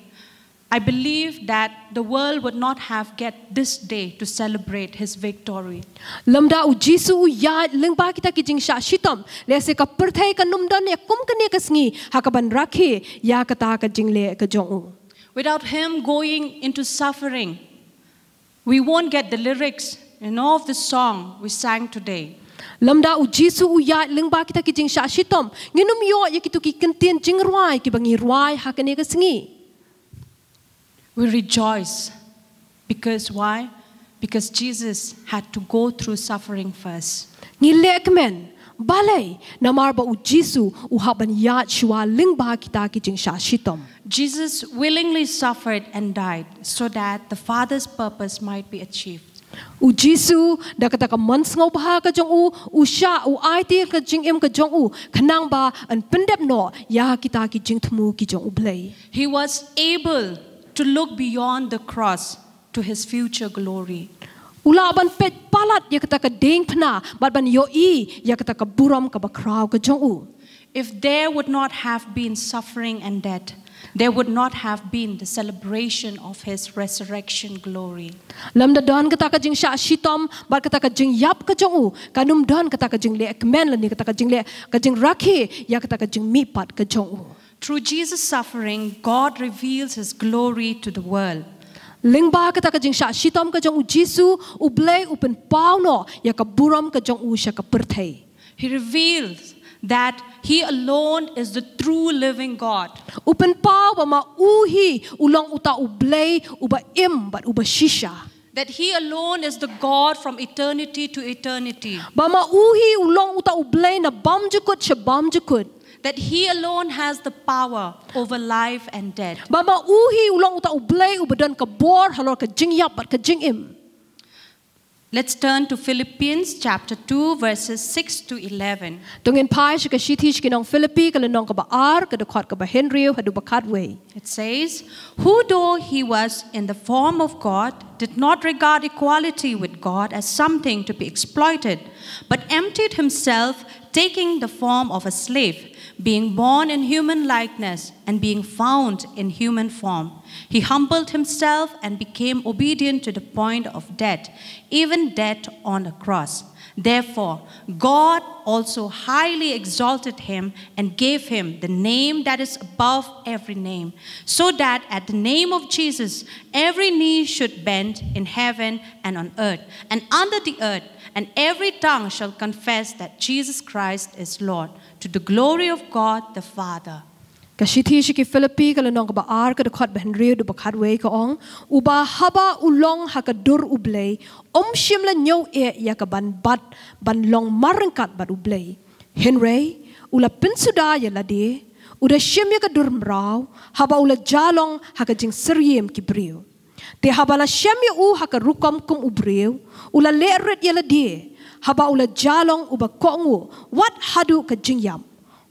I believe that the world would not have get this day to celebrate his victory. Lymda U Jisu u ïaid lyngba kita ki jingshah shitom, lehse ka pyrthei kan ym don ïa kum kane ka sngi ha kaban rakhe ïa kata ka jingleh ka jong u. Without him going into suffering, we won't get the lyrics, you know, of the song we sang today. Lymda U Jisu u ïaid lyngba kita ki jingshah shitom, ngin ym ïoh ïa kito ki kyntien jingrwai kiba ngi rwai ha kane ka sngi. We rejoice. Because why? Because Jesus had to go through suffering first. Ngi leh kmen. Balei? Namar ba U Jisu u hap ban ïaid shuwa lyngba kita ki jingshah shitom. Jesus willingly suffered and died so that the Father's purpose might be achieved. U Jisu da kata ka mon sngewbha ka jong u, u shah, u aiti ka jingim ka jong u khnang ba yn pyndep noh ïa kita ki jingthmu ki jong U Blei. He was able to look beyond the cross to his future glory. U lah ban peit palat ïa kata ka diengphna bad ban ïohi ïa kata ka burom kaba khraw ka jong u. If there would not have been suffering and death, there would not have been the celebration of his resurrection glory. Lymda don kata ka jingshah shitom bad kata ka jingïap ka jong u, kan ym don kata ka jingleh kmen lane kata ka jingleh, ka jingrakhe ïa kata ka jingmihpat ka jong u. Through Jesus' suffering, God reveals his glory to the world. Lyngba kata ka jingshah shitom ka jong U Jisu, U Blei u pynpaw noh ïa ka burom ka jong u sha ka pyrthei. He reveals that he alone is the true living God. U pynpaw ba ma u hi u long uta U Blei uba im bad uba shisha. That he alone is the God from eternity to eternity. Ba ma u hi u long uta U Blei na bymjukut sha bymjukut. That he alone has the power over life and death. Ba ma u hi u long uta U Blei uba don ka bor halor ka jingïap bad ka jingim. Let's turn to Philippians chapter two, verses six to eleven. To ngin phai sha ka shithi sha ki nong Philippi, ka lynnong kaba ar, ka dkhot kaba hynriew haduh ba khatwei. It says, "Who, though he was in the form of God, did not regard equality with God as something to be exploited, but emptied himself, taking the form of a slave, being born in human likeness, and being found in human form. He humbled himself and became obedient to the point of death, even death on a cross. Therefore, God also highly exalted him and gave him the name that is above every name, so that at the name of Jesus every knee should bend in heaven and on earth and under the earth, and every tongue shall confess that Jesus Christ is Lord, to the glory of God the Father." Ka shithi sha ki Philippi, ka lynnong kaba ar, ka dkhot ba hynriew haduh ba khatwei, ka ong: Uba haba u long ha ka dur U Blei, um shym la ñiew eh ïa kaban bat ban long marryngkat bad U Blei. Hynrei u la pynsuda ïa lade, u da shim ïa ka dur mraw, haba u la jia long ha ka jingsyriem ki briew. Te haba la shem ïa u ha ka rukom kum u briew, u la leh rit ïa lade, haba u la jia long uba kohnguh wat haduh ka jingïap.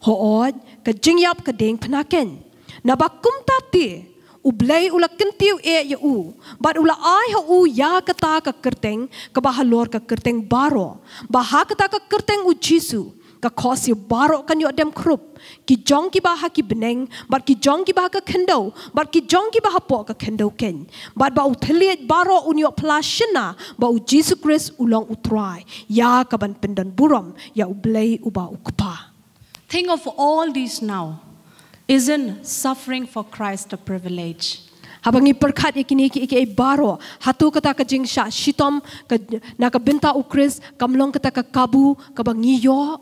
Hooid, ka jingïap ka diengphna keiñ. Naba kumta te, U Blei u la kyntiew eh ïa u, bad u la ai ha u ïa kata ka kyrteng kaba halor ka kyrteng baroh, ba ha kata ka kyrteng U Jisu ka khohsiew baroh kan ïoh dem khrup, ki jong kiba ha ki bneng, bad ki jong kiba ha ka khyndew, bad ki jong kiba hapoh ka khyndew keiñ. Bad ba u thylliej baroh un ïoh phla shynna ba U Jisu Khrist u long U Trai, ïa kaban pyndonburom ïa U Blei uba U Kpa. Think of all these now. Isn't suffering for Christ a privilege? Haba ngi pyrkhat ïa kine kiei kiei baroh, hato kata ka jingshah shitom ka, na ka bynta U Khrist, kam long kata ka kabu kaba ngi ïoh?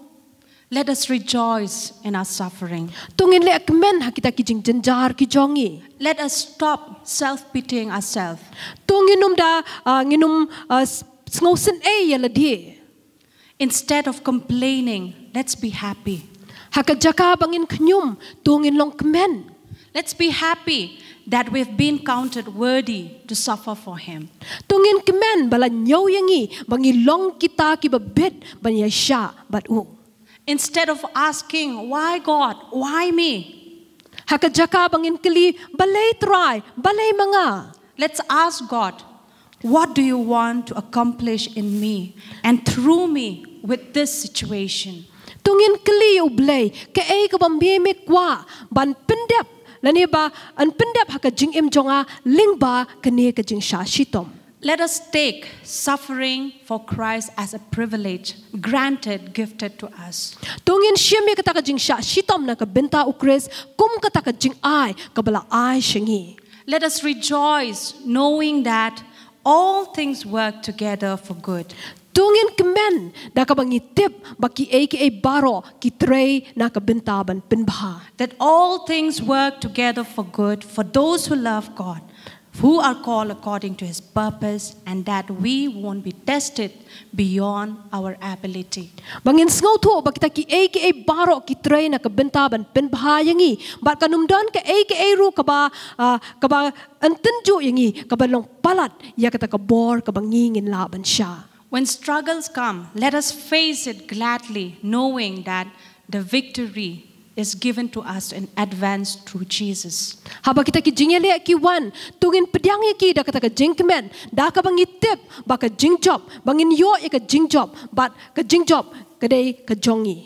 Let us rejoice in our suffering. To ngin leh kmen ha kita ki jingjynjar ki jong ngi. Let us stop self pitying ourselves. To ngin ym da, ah, ngin ym, ah, s-, sngewsynei ïa lade. Instead of complaining, let's be happy. Ha ka jaka ba ngin khñium, to ngin long kmen. Let's be happy that we've been counted worthy to suffer for Him. To ngin kmen ba la ñiew ïa ngi ba ngi long kita kiba bit ban ïaishah bad u. Instead of asking, "Why God? Why me?" Ha ka jaka ba ngin kylli, "Balei Trai, balei ma nga?" Let's ask God, "What do you want to accomplish in me and through me with this situation?" To ngin kylli ïa U Blei, kaei kaba me me kwah ban pyndep, lane ban pyndep ha ka jingim jong nga lyngba kane ka jingshah shitom. Let us take suffering for Christ as a privilege granted, gifted to us. To ngin shim ïa kata ka jingshah shitom na ka bynta U Khrist kum kata ka jingai kaba la ai sha ngi. Let us rejoice knowing that all things work together for good. To ngin kmen da kaba ngi tip ba kiei kiei baroh ki trei na ka bynta ban pynbha. That all things work together for good for those who love God, who are called according to His purpose, and that we won't be tested beyond our ability. Ba ngin sngewthuh ba kita kiei kiei baroh ki trei na ka bynta ban pynbha ïa ngi. Bad kan ym don kaei kaei ruh kaba, ah, kaba yn tynjuh ïa ngi, kaba long palat ïa kata ka bor kaba ngi ngin lah ban shah. When struggles come, let us face it gladly, knowing that the victory is given to us in advance through Jesus. Haba kita ki jingïaleh ki wan, to ngin pdiang ïa ki da kata ka jingkmen, da kaba ngi tip ba ka jingjop, ba ngin ïoh ïa ka jingjop, bad ka jingjop ka dei ka jong ngi.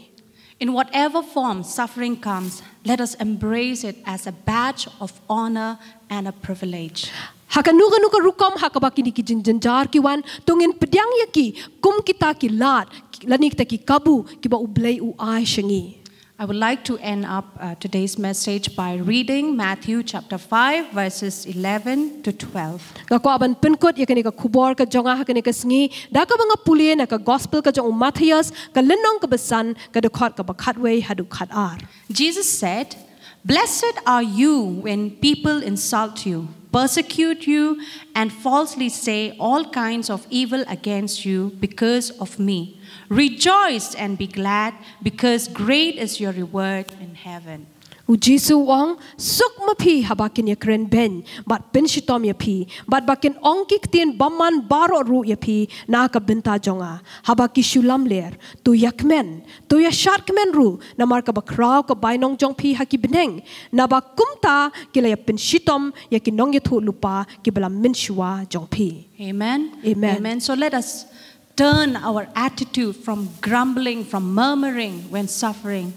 In whatever form suffering comes, let us embrace it as a badge of honor and a privilege. Ha kano kano ka rukom ha kaba kine ki jingjynjar ki wan, to ngin pdiang ïa ki kum kita ki lad, lane kita ki kabu kiba U Blei u ai sha ngi. I would like to end up uh, today's message by reading Matthew chapter five, verses eleven to twelve. Nga kwah ban pynkut ïa kane ka khubor ka jong nga ha kane ka sngi da kaba nga pule na ka gospel ka jong u Mathaios, ka lynnong kaba san, ka dkhot kaba khatwei haduh khatar. Jesus said, "Blessed are you when people insult you, persecute you, and falsely say all kinds of evil against you because of me. Rejoice and be glad, because great is your reward in heaven." U Jisu u ong, suk ma phi haba kin ïakren beiñ bad pynshitom ïa phi, bad ba kin ong ki ktien bymman baroh ruh ïa phi na ka bynta jong nga. Haba ki shu lamler, to ïakmen, to ïashad kmen ruh, namar kaba khraw ka bainong jong phi ha ki bneng. Naba kumta ki la ïa pynshitom ïa ki nongïathuhlypa kiba la mynshuwa jong phi. Amen. Amen. Amen. So let us turn our attitude from grumbling, from murmuring when suffering.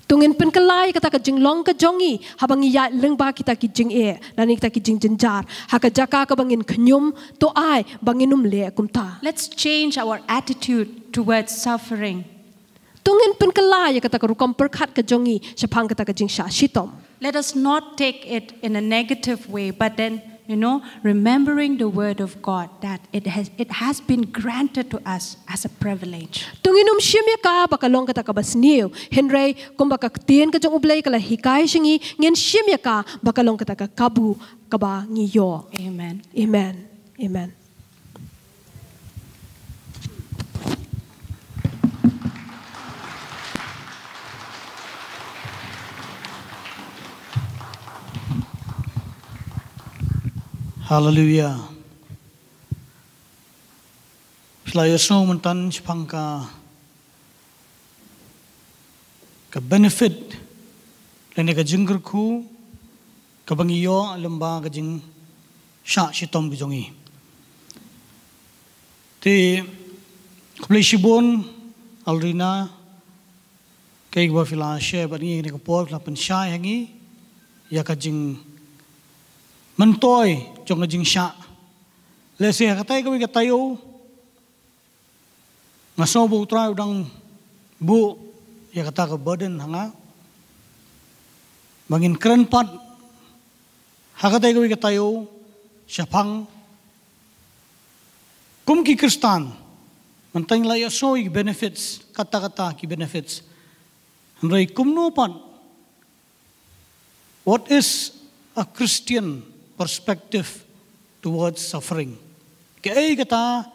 To ngin pynkylla ïa kata ka jinglong ka jong ngi haba ngi ïaid lyngba kita ki jingeh lane kita ki jingjynjar. Ha ka jaka kaba ngin khñium, to ai ba ngin ym leh kumta. Let's change our attitude towards suffering. To ngin pynkylla ïa kata ka rukom pyrkhat ka jong ngi shaphang kata ka jingshah shitom. Let us not take it in a negative way, but then, you know, remembering the word of God, that it has, it has been granted to us as a privilege. To ngin ym shim ïa ka ba ka long kata kaba sniew, hynrei kumba ka ktien ka jong U Blei ka la hikai sha ngi, ngin shim ïa ka ba ka long kata ka kabu kaba ngi ïoh. Amen. Amen. Amen. Hallelujah. Phi la ïohsngew mynta shaphang ka, ka benefit lane ka jingkyrkhu kaba ngi ïoh lyngba ka jingshah shitom ka jong ngi. Te khublei shibun Alrina, kaei kaba phi la share bad ngi kane ka por, phi la pynshai ha ngi ïa ka jingmyntoi jong ka jingshah. Lehse ha katei kawei ka taïew nga sngew ba U Trai u dang buh ïa kata ka burden ha nga ba ngin kren pat ha katei kawei ka taïew shaphang kum ki Khristan. Mynta ngi la ïohsngew ïa ki benefits, katta katta ki benefits. Hynrei kumno pat, what is a Christian perspective towards suffering? Kaei kata,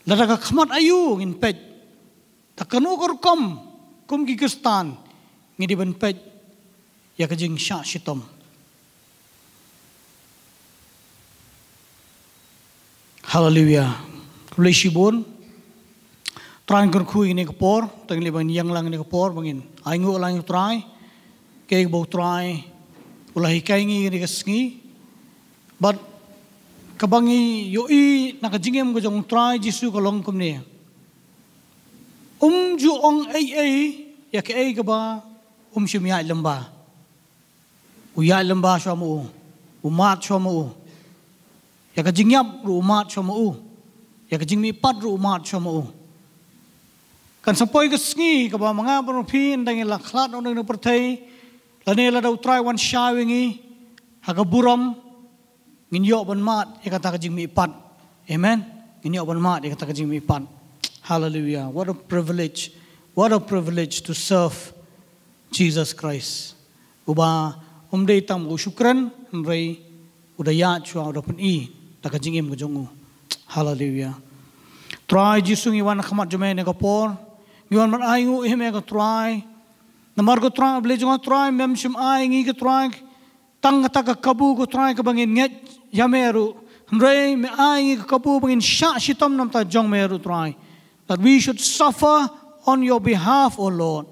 lada ka khmat aïu ngin peit, da kano ka rukom kum ki Khristan ngi dei ban peit ïa ka jingshah shitom? Hallelujah. Khublei shibun. Trai, ngi kyrkhu ïa kane ka por, tang lei ba ngin ïeng lang ïa kane ka por, ba ngin ainguh lang ïa U Trai, kaei kaba U Trai u la hikai ïa ngi ïa kane ka sngi. Bad kaba ngi ïohi na ka jingim ka jong U Trai Jisu ka long kumne. Um ju ong ei ei ïa kaei kaba um shym ïaid lyngba. U ïaid lyngba shuwa ma u, u mad shuwa ma u. Ïa ka jingïap ruh u mad shuwa ma u. Ïa ka jingmihpat ruh u mad shuwa ma u. Kan sa poi ka sngi kaba ma nga bad ma phi, ynda ngi la khlad na une u pyrthei, lane lada U Trai wan shaw ïa ngi ha ka burom, ngin ïoh ban mad ïa kata ka jingmihpat. Amen. Ngin ïoh ban mad ïa kata ka jingmihpat. Hallelujah. What a privilege. What a privilege to serve Jesus Christ. Uba um dei tang u shu kren, hynrei u da ïaid shuwa, u da pyni da ka jingim ka jong u. Hallelujah. Trai Jisu, ngi wan ha khmat jong me ha kane ka por. Ngi wan ban ainguh ïa me ko Trai. Namar ko Trai, Blei jong nga Trai, mem shym ai ïa ngi ko Trai tang kata ka kabu ko Trai kaba ngin ngeit ïa me ruh. Hynrei me ai ïa ngi ka kabu ba ngin shah shitom na ka bynta jong me ruh Trai. That we should suffer on your behalf, O Lord.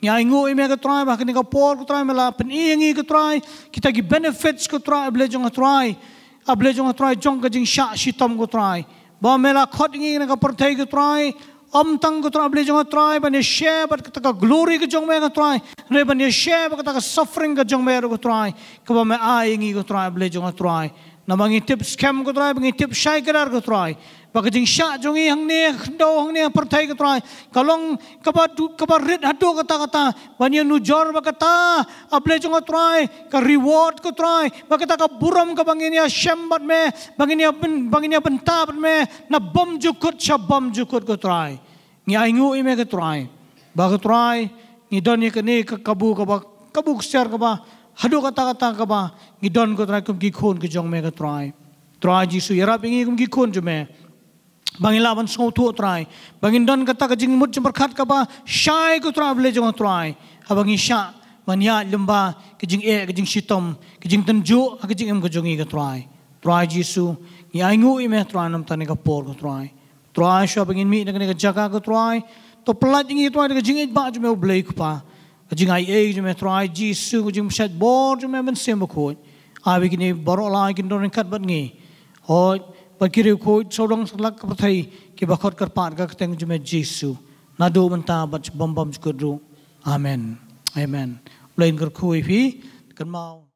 Ngi ainguh ïa me ko Trai ba ha kane ka por ko Trai me la pyni ïa ngi ko Trai kita ki benefits ko Trai, A Blei jong nga Trai. A Blei jong nga Trai, jong ka jingshah shitom ko Trai. Ba me la khot ïa ngi na ka pyrthei ko Trai. Ym tang ko Trai, A Blei jong nga Trai, ban ïa share bad kata ka glory ka jong me ko Trai. Hynrei ban ïa share bad kata ka suffering ka jong me ruh ko Trai. Kaba me ai ïa ngi ko Trai, A Blei jong nga Trai. Namar ngi tip skhem ko Trai, ba ngi tip shai kdar ko Trai. Ba ka jingshah jong ngi hangne ha khyndew, hangne ha pyrthei ko Trai, ka long kaba du-, kaba rit haduh katta katta. Ban ïa nujor bad kata, A Blei jong nga Trai, ka reward ko Trai, bad kata ka burom kaba ngin ïa shem bad me, ba ngin ïa byn-, ba ngin ïa bynta bad me na bymjukut sha bymjukut ko Trai. Ngi ainguh ïa me ko Trai. Ba ko Trai, ngi don ïa kane ka kabu kaba, kabu ksiar kaba haduh katta katta kaba ngi don ko Trai kum ki khun ki jong me ko Trai. Trai Jisu, ïarap ïa ngi kum ki khun jong me. Ba ngin lah ban sngewthuh Trai. Ba ngin don kata ka jingmut jingpyrkhat kaba shai ko Trai, A Blei jong nga Trai. Haba ngi shah ban ïaid lyngba ka jingeh, ka jingshitom, ka jingtynjuh ha ka jingim ka jong ngi, ko Trai. Trai Jisu, ngi ainguh ïa me, Trai, namar kane ka por, ko Trai. Trai, shuwa ba ngin mih na kane ka jaka, ko Trai, to pyllait ïa ngi, Trai, da ka jingïeit ba jong me, U Blei Kpa. Ka jingaiei jong me, Trai Jisu, ka jingpynshait bor jong me, Mynsiem Bakhuid. Ai ba kine baroh lai kin don ryngkat bad ngi, hooid, bad ki riewkhuid sawdong satlak ka pyrthei kiba khot kyrpad ha ka kyrteng jong me, Jisu, naduh mynta bad sha bymjukut ruh. Amen. Amen. U Blei un kyrkhu ïa phi. Kynmaw.